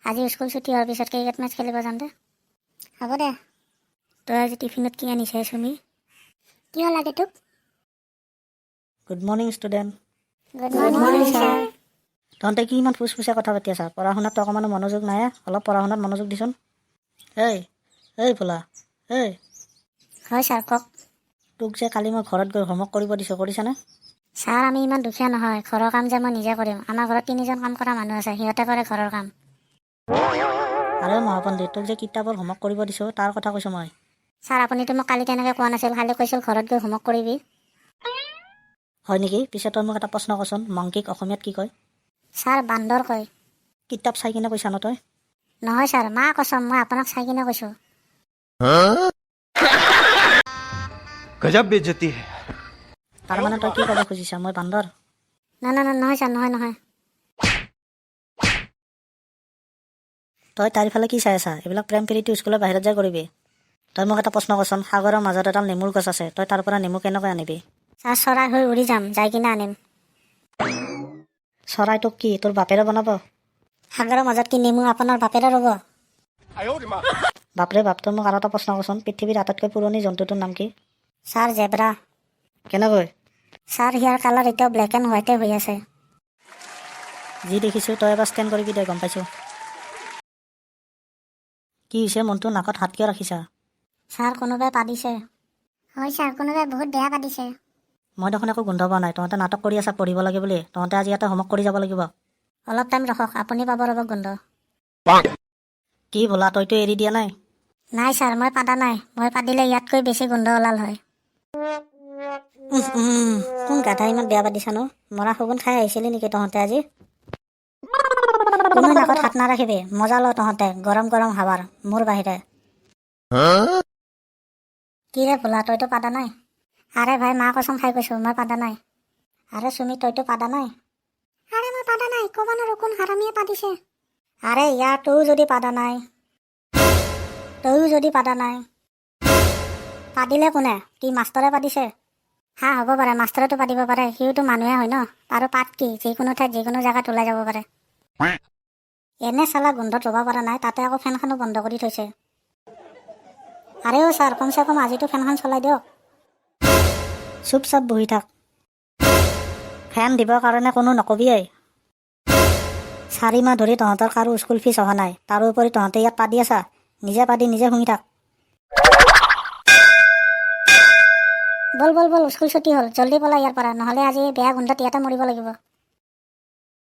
আজি স্কুল ছুটি হোৱাৰ পিছত ক্ৰিকেট মেচ খেলিব যাম দে। হ'ব দে। তই আজি টিফিনত কি আনিছে চুমি? কিয় লাগে তোক? Good morning student. Good morning, sir. তহঁতে কি ইমান ফুচফুচীয়া কথা পাতি আছা? পঢ়া শুনাততো অকণমানো মনোযোগ নাই হে? অলপ পঢ়া শুনাত মনোযোগ দিচোন। এই এই ভোলা, এই। হয় ছাৰ, কওক। তোক যে কালি মই ঘৰত গৈ হোমৱৰ্ক কৰিব দিছোঁ, কৰিছানে? ছাৰ, আমি ইমান দুখীয়া নহয় ঘৰৰ কাম যে মই নিজে কৰিম। আমাৰ ঘৰত তিনিজন কাম কৰা মানুহ আছে, সিহঁতে কৰে ঘৰৰ কাম। আৰে মহাপণ্ডিত, তোক যে কিতাপৰ হোমৱৰ্ক কৰিব দিছোঁ, তাৰ কথা কৈছোঁ মই। ছাৰ, আপুনিতো মোক কালি তেনেকৈ কোৱা নাছিল। খালি কৈছিল ঘৰত গৈ হোমৱৰ্ক কৰিবি। হয় নেকি? পিছে তই মোক এটা প্ৰশ্ন কচোন, মাংকিক অসমীয়াত কি কয়? ছাৰ, বান্দৰ কয়। কিতাপ চাই কিনে কৈছা ন তই? নহয় ছাৰ, মা কচম, মই আপোনাক চাই কিনে কৈছোঁ। गजब बेइज्जती है। তাৰ মানে তই কি ক'ব খুজিছা, মই বান্দৰ? না না না, নহয় ছাৰ, নহয় নহয়। তই তাইৰ ফালে কি চাই আছা? এইবিলাক প্ৰেম প্ৰীতি স্কুলৰ বাহিৰত যাই কৰিবি। তই মোক এটা প্ৰশ্ন কচোন, সাগৰৰ মাজত এডাল নেমুৰ গছ আছে, তই তাৰ পৰা নেমু কেনেকৈ আনিবি? ছাৰ, চৰাই হৈ উৰি যাম, যাই কিনে আনিম। চৰাইটোক কি তোৰ বাপেৰে বনাব? সাগৰৰ মাজত কি নেমু আপোনাৰ বাপেৰে ৰ'ব? বাপৰে বাপ! তই মোক আৰু এটা প্ৰশ্ন কচোন, পৃথিৱীৰ আটাইতকৈ পুৰণি জন্তুটোৰ নাম কি? Sir, zebra. কেনেকৈ? ছাৰ, ইয়াৰ কালাৰ এতিয়াও ব্লেক এণ্ড হোৱাইটে হৈ আছে। যি দেখিছোঁ, তই এবাৰ ষ্টেণ্ড কৰিবি দে, গম পাইছোঁ। কি হৈছে মনটো? নাকত হাত কিয় ৰাখিছা? ছাৰ, কোনোবাই পাদিছে। হয় ছাৰ, কোনোবাই বহুত বেয়া পাদিছে। মই দেখোন একো গোন্ধ পোৱা নাই। তহঁতে নাটক কৰি আছা পঢ়িব লাগে বুলি। তহঁতে আজি ইয়াতে হোমৱৰ্ক কৰি যাব লাগিব। অলপ টাইম ৰখক, আপুনি পাব ৰ'ব গোন্ধ। কি ভোলা, তইতো এৰি দিয়া নাই? নাই ছাৰ, মই পাদা নাই। মই পাদিলে ইয়াতকৈ বেছি গোন্ধ ওলাল হয়। উম, উম, কোন গাধা ইমান বেয়া পাদিছা নো? মৰা শগুন খাই আহিছিলি নেকি তহঁতে আজি? কোনো নাকত হাত নাৰাখিবি। মজা ল তহঁতে গৰম গৰম হাৱাৰ, মোৰ বাহিৰে। কি ৰে ভোলা, তইতো পাদা নাই? আৰে ভাই, মা কচম খাই কৈছোঁ, মই পাদা নাই। আৰে চুমি, তইতো পাদা নাই? আৰে মই পাদা নাই, ক'ব নোৱাৰো কোন হাৰামীয়ে পাদিছে। আৰে ইয়াৰ, তয়ো যদি পাদা নাই, তয়ো যদি পাদা নাই, পাদিলে কোনে? কি মাষ্টৰে পাদিছে? হা, হ'ব পাৰে, মাষ্টৰেতো পাতিব পাৰে। সিওতো মানুহে হয় ন? আৰু পাত কি যিকোনো ঠাইত যিকোনো জেগাত ওলাই যাব পাৰে। এনে চালা গোন্ধত ৰ'ব পৰা নাই, তাতে আকৌ ফেনখনো বন্ধ কৰি থৈছে। আৰে অ' ছাৰ, কমচে কম আজিতো ফেনখন চলাই দিয়ক। চুপ চাপ বহি থাক। ফেন দিবৰ কাৰণে কোনো নকবিয়েই। 4 মাহ ধৰি তহঁতৰ কাৰো স্কুল ফিজ অহা নাই, তাৰোপৰি তহঁতে ইয়াত পাদি আছা। নিজে পাদি নিজে শুঙি থাক। ব'ল ব'ল ব'ল, স্কুল ছুটি হ'ল, জল্দি পলা ইয়াৰ পৰা, নহ'লে আজি এই বেয়া গোন্ধত ইয়াতে মৰিব লাগিব।